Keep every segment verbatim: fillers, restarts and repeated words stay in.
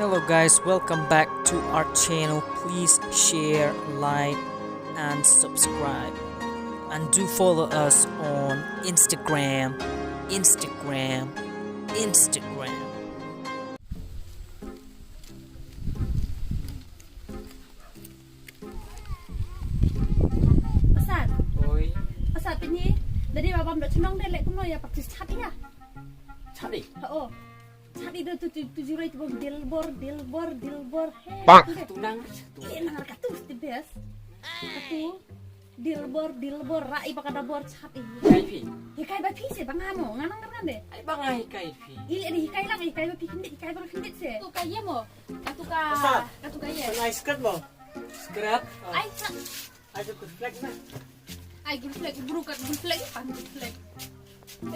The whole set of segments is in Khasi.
Hello guys, welcome back to our channel. Please share, like, and subscribe. And do follow us on Instagram, Instagram, Instagram. Pasan. Oi. Pasan, pynhi. Dadi babam dok chnong de lek kumno ïa practice chat ïa. Chat ïa? Oh. Chat ïa tu tu tu jurai tu bom Dilbor, Dilbor, Dilbor. Hey. Bang. Tu nang. Ile nang ka tu the best. Ka tu. Dilbor, Dilbor, ra i baka da bor chat ïa. Kai phi. Hi kai ba phi se bang amo, nganang ngan de. Ai bang ai kai phi. Ile di hi kai lang, hi kai ba phi khindit, hi kai ba khindit se. Tu kai ïa mo. Ka tu ka. Pasan. Ka tu ka ïa. Pasan ai script mo. Script. Ai sa. Ai tu good flag na. Ai good flag, bru kat good flag, pan good flag.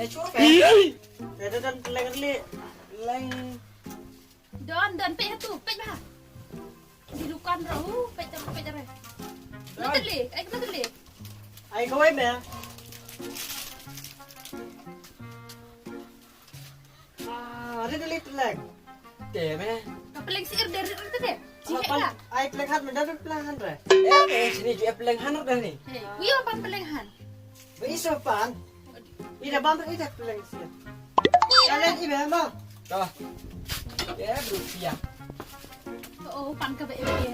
Eh, chua. Eh, don don flag le. Lang. Don don peit tu, peit ba. Di dukan ro, peit ro, peit ro. Don. Mata le, ai mata le. Ai kawai me. Ah, ada dali peleng. Te me. Ka peleng sir dari itu deh. Cik lah. Ai peleng han, mendapat peleng han re. Eh, eh, sini juga peleng han re ni. Hei, kuya pan peleng han. Beri sopan. Ida bam ida peleng sir. Kalian ibe mo. Toh. Ya, rupiah. Oh, pan ka be ibe.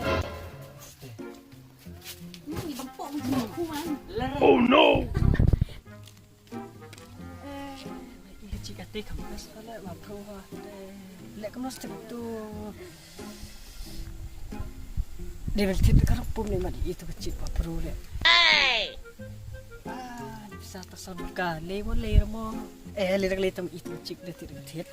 Ni bang pok kuman. Oh no. Ïa ka chik kata kam pas pala ma pro ha. Lek kam stik tu. Dia bel tip ka pum ni ma di itu ka chik ma pro le. Ah, bisa ta son ka le mo le mo. Eh, le le tam itu ka chik de tip ka tip.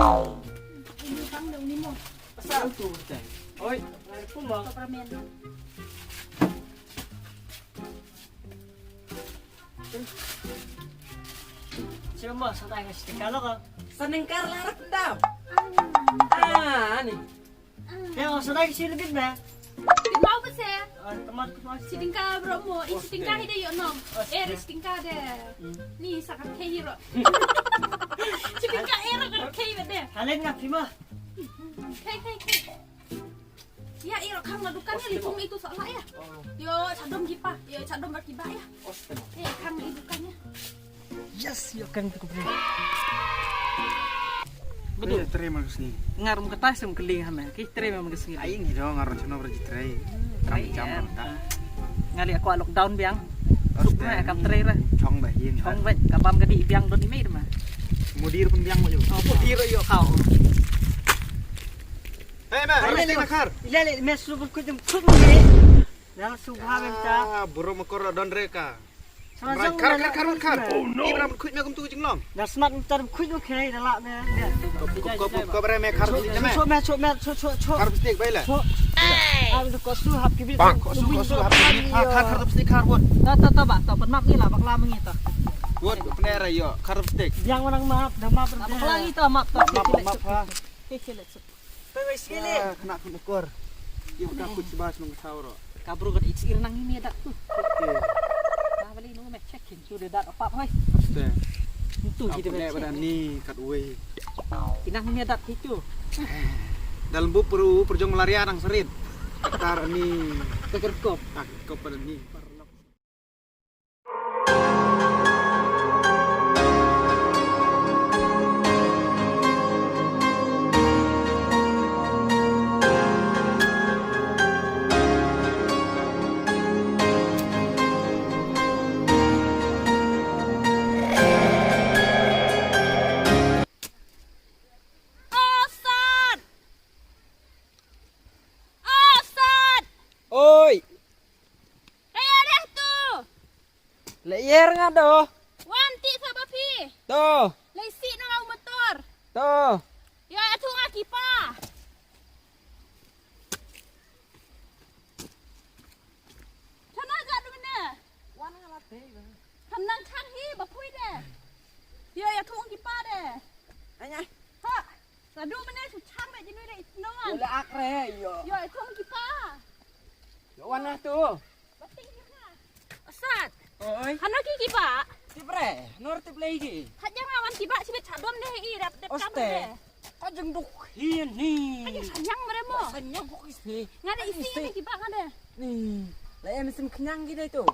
Ini pang dong ni mo. Pasal tu betul. Oi, ada pun mo. Peppermint. Sila mo, sa tayo nga si Tingka lo ko. Sa ningkar larap dam. Ah, ani. Kaya ko sa tayo si Lubid na. Timau pa siya? Ah, tamad ko pa siya. Si Tingka bro mo, eh, si Tingka hide yo no. Eh, si Tingka de. Ni sa ka kay ro. Si Tingka eh ro ka kay ba de. Halin nga pima. Kay, kay, kay. Ïa, ïa, khang na dukan ïa, lipung itu sa lah ïa. Ïa, chadom kipa, ïa, chadom ba kiba ïa. Ïa, khang na dukan ïa. Yes, ïa, khang tu kubri. Betul. Trei ma ka sngi. Ngar um kata sem keling hame. Ki trei ma ka sngi. Ai ni do ngar chano ber ji trei. Kam jam ta. Ngali aku lockdown biang. Suk ma kam trei ra. Chong ba hin. Chong ba ka bam ka di biang don ni mei ma. Mudir pun biang mo yo. Oh, mudir yo kau. Hey, ma, harus tengah kar. Ile ile mes lu berkut jem kut ni. Yang subha benta. Ah, buru makor don reka. Khar khar khar khar. Oh no. Ibra berkut me kum tu jinglong. Dah smat ntar berkut okay dah lah me. Kop kop kop kop bre me khar ni me. Chok me chok me chok chok chok. Khar bestik baila. Chok. Ah, itu kosu hap kibit. Kosu kosu hap kibit. Khar khar bestik khar wot. Ta ta ta ba ta penmap ni lah bakla mengi ta. Wot penera yo khar bestik. Yang menang map dah map. Bakla ngi ta map ta. Map map ha. Kekele. Pei wei sili. Ah, kena pun ekor. Ïa ka kut sibas nong saw ro. Ka bru ka itsir nang ini dak tu. Ka bali nong me check in tu de dak apap hoi. Aste. Itu kita baca. Pada ni kat wei. Inang ini dak itu. Dalam bu peru perjong malaria nang serit. Katar ni. Kekerkop. Tak kop pada ni. Oi. Kaya deh tu. Leh yer nga do. Wan ti sa ba phi. To. Leh si na u motor. To. Yo atu nga kipa. Chana ga du ne. Wan nga la te ba. Kan nang khang hi ba pui de. Yo atu nga kipa de. Anya. Ha. Sa du mene su chang re jinu re itno an. Ula ak re yo. Yo, itu ki pa. Yo wan na tu. Bating ki pa. Asat. Oi. Hana ki ki pa. Tip re, nor tip lei ki. Hat jang awan ki pa sibit chadom de i rap tip kam de. Ka jingduk hi ni. Ka jingsanyang mare mo. Sanyang ko isi. Nga da isi ni kiba nga da. Ni. La em sim kenyang ki dei tu.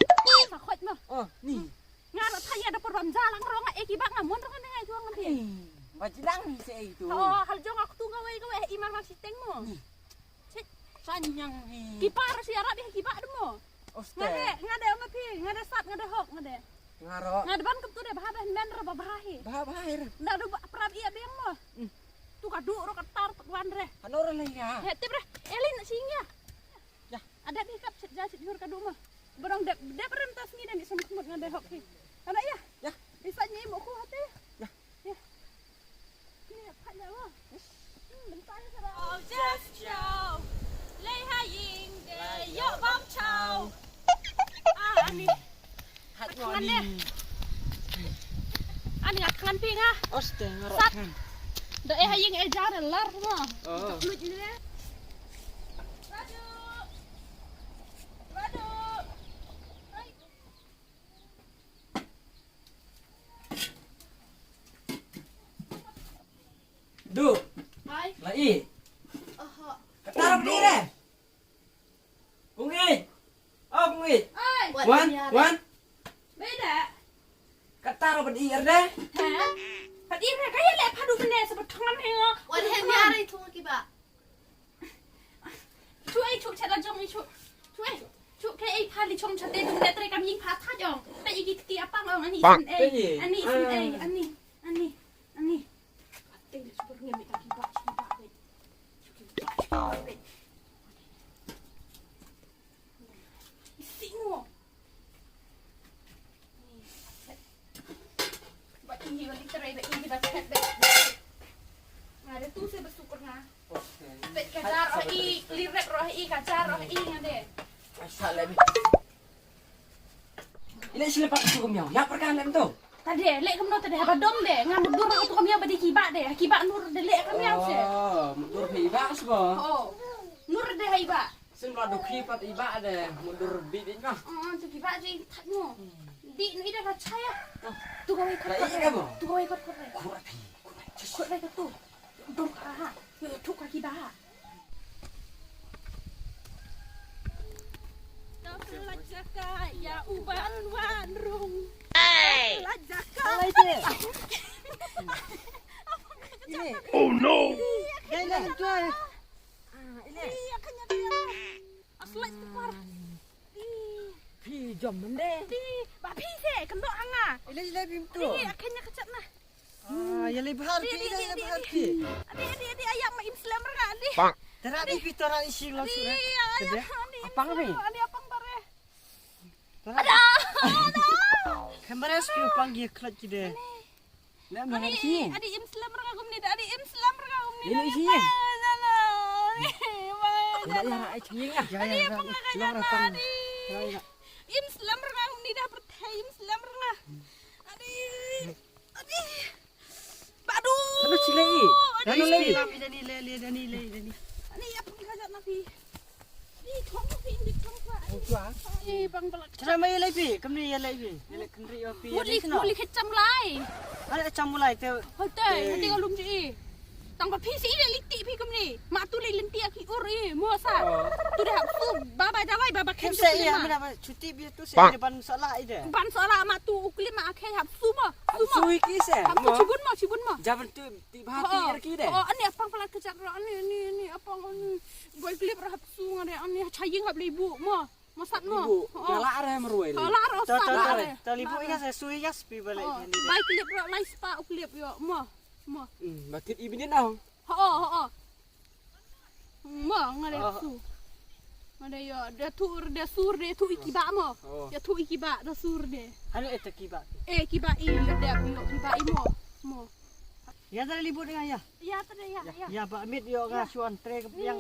Sa khot mo. Oh, ni. Nga la thaya da peron jalang rong e kiba nga mon rong nga juang ngan. Ni. Ba jilang ni se itu. Oh, hal jong aku tu kawai kawai iman masih teng mo. Ni. Sanyang ni. Ki par si arab ïa ki ba demo. Oste. Nga de, nga de nga phi, nga de sat, nga de hok, nga de. Nga ro. Nga de ban kem tu de bha bha men ro bha bha hi. Bha bha hi re. Nda du ba prap ïa beng mo. Hmm. Tu ka du ro ka tar wan re. Ano re le ya. He tip re. Elin sing ya. Ya. Ada bi kap set ja set jur ka du mo. Barang dep dep rem tas ngi de ni sem kemut nga de hok hi. Ada ya. Ya. Isa ni mo khu hati. Ya. Ya. Ni ya pha ya mo. Just show. Lei ha ïing de yo bam chow. Ah, ani. Hat mo ani. Ani nga khan pi nga. Oste nga ro khan. Do e ha ïing e jar lar mo. Oh. Lut ni. Radu. Radu. Du. Hai. Lai. Aha. Kata apa ni re? Kungi. Oh, kungi. Ai. Wan, wan. Beda. Kata apa di erde? Ha? Pat ire kaya le padu bene sebetulnya ni. Wan hem ya rai tu kiba. Chu ei chu cha da jong ei chu. Chu ei. Chu ke ei pha li chong cha te dung le tre kam ying pha tha jong. Te i ki kti apang ong ani sin ei. Ani sin ei. Ani. Ani. Ani. Te le chu ber ngi mi ta ki ba chu ba be. Chu ki ba chu ba be. Isi ngo. Ba indi ba literai ba indi ba tet ba. Nga de tu se ba sukur nga. Bet ka jar oh i, liret roh i, ka jar oh i nga de. Asal lagi. Ile sila pak tu kemiau. Ya perkan lem tu. Tade, lek kemno tade haba dong de, nga mudur ka tu kemiau ba de kiba de, kiba nur de lek kemiau se. Oh, mudur kiba sbo. Oh. Nur de haiba. Sim la dukhi pat iba de mundur bi di ma. Oh, tu kiba ji thak mo. Di nu ida ka chaya. Tu kawai kot. Lai kot. Iba mo. Tu kawai kot kot. Kurat hi. Kurat. Kot lai kot tu. Dong ka ha. Yo tu ka kiba. Ka pelajaka ya uban wan rung. Pelajaka. Alai je. Oh no. Dai lah tu. Ah, ile. Iya kan ya. Aslai tukar. Phi jom mende. Di, ba phi se kendok hanga. Ile ile bim tu. Di, akhirnya kecap nah. Ah, ya le bahar phi, ya le bahar phi. Adi adi adi ayam ma im slam rga adi. Tara di phi tara isi lo sura. Adi ayam adi. Apang phi. Adi apang tare. Ada. Ada. Kamera skill pang ye klat kide. Adi im slam rga kumni da, adi im slam rga kumni da. Ini isi ya. Ada ya rai chinga. Adi apa ngajana adi. Im slam rga kumni da, perthai im slam rga. Adi. Adi. Badu. Ano chile i. Ano le i. Dani le le dani le dani. Ani apa ngajana pi. Chara ma ïalei phi, kamni ïalei phi. Ïalei kynri ïa phi. Mut li, mut li khet cham lai. Are cham lai te. Hote, hote ka lum ji. Tang ba phi si ïalei ti phi kamni. Ma tu lei lenti ki ur i, mo sa. Tu dah tu baba dawai baba khem se ïa ma. Chuti bi tu se ban sala i de. Ban sala ma tu u klim ma akhai hap su mo. Su mo. Su ki se. Hap su chibun mo, chibun mo. Jaban tu Ti bha ti er ki de. Oh, ani apang palat kejap ro, ani, ani, ani, apang, ani. Boy clip rahap su ngare, ani, chaying hap libu, mo. Masat mo. Ibu, oh. Kala are merwai. Kala ro sat are. Ta libu ina se sui gas pi balik. Boy clip ro, lai spa u clip yo, mo. Mo. Hmm, bakit ibini nau. Ho, ho, ho. Ma, nga de su. Nga de ïa, de tur, de sur, de tu i kiba mo. Oh. Ya tu i kiba, de sur de. Ano ete kiba? Eh, kiba i, de ïa kiba i mo. Mo. Ya tadi libut dengan ya. Ya tadi ya, ya. Ya ba mit yo nga suan tre ke yang.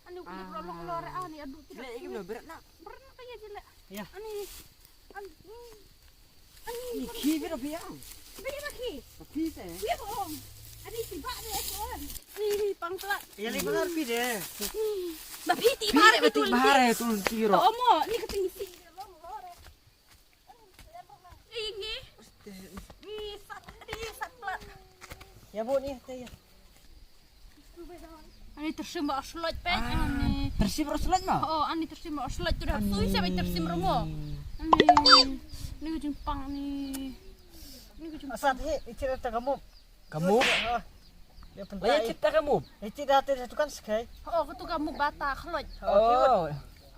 Anu ki pro long lor ani adu tu. Le iki lo berat nak. Berat nak ya jile. Ya. Ani. Ni khi bi ro biang. Bi ro khi. Bi se. Bi ro. Ani si ba de kon. Ni ni pang plat. Ya le bahar pi de. Ba pi ti bahar pi tu. Bahar tu ti ro. Omo ni ka ting si. Ni ni. Ni sat di sat plat. Ya bo ni te ya. Ani tyrsim ba slot pek ani. Tyrsim ba slot ma? Oh, ani tyrsim ba slot tu dah. Sui sa ba tyrsim rumo. Ani. Ni ka jingpang ni. Ni ka jingpang. Asat hi, ichir ta kamu. Kamu? Ya pentai. Ichir ta kamu. Ichir dah tu kan sekai. Oh, ka tu kamu bata khlot. Oh.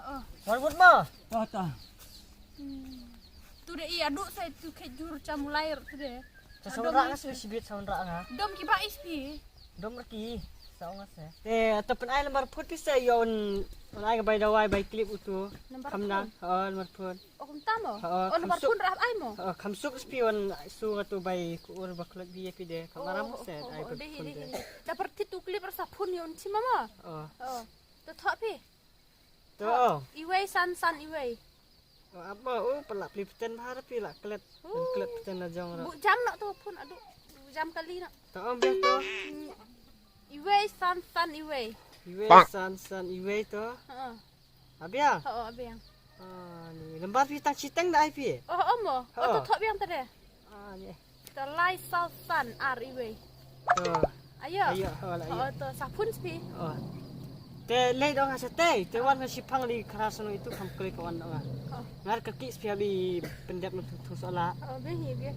Oh. Wan wut ma. Bata. Tu deh i aduk sa tu khejur chamulai tu deh. Sa sawn rah nga sibit sawn rah nga. Dom ki ba ispi. Dom rki. Sa nga se. Te to pyn ai lambar phone pisa yon. Pyn ai ka bai dawai bai clip utu. Lambar phone. Kham nang. Oh, lambar phone. Oh, kum tamo. Oh, lambar phone rah ai mo. Oh, kham suk spi wan su nga tu bai ku ur ba khlot bi ya pi de. Kham aram se ai ba phone de. Da par tit u clip rasa phone yon chima ma. Oh. Oh. To thok pi. To. Iwei san san iwei. Aba u pala pli peten bha pi la klet. Klet peten la jong ra. Bu jam nak tu phone adu. Bu jam kali nak. To om bia to. Iwei san san iwei. Iwei san san iwei to. Abia. Oh abia. Ah ni lambar pi tang chiteng da ai pi. Oh omo. Oh to thok biang tade. Ah ni. Te lai saw san ar iwei. Oh. Ayo. Ayo, oh, la ayo. Oh, to sa phone spi. Oh. Te lei dong ha sa te, te wan ka shipang li khara sano itu kam klik ka wan dong ha. Oh. Ngar ka ki spi abi pendep na tu tu sola. Oh, behi, behi.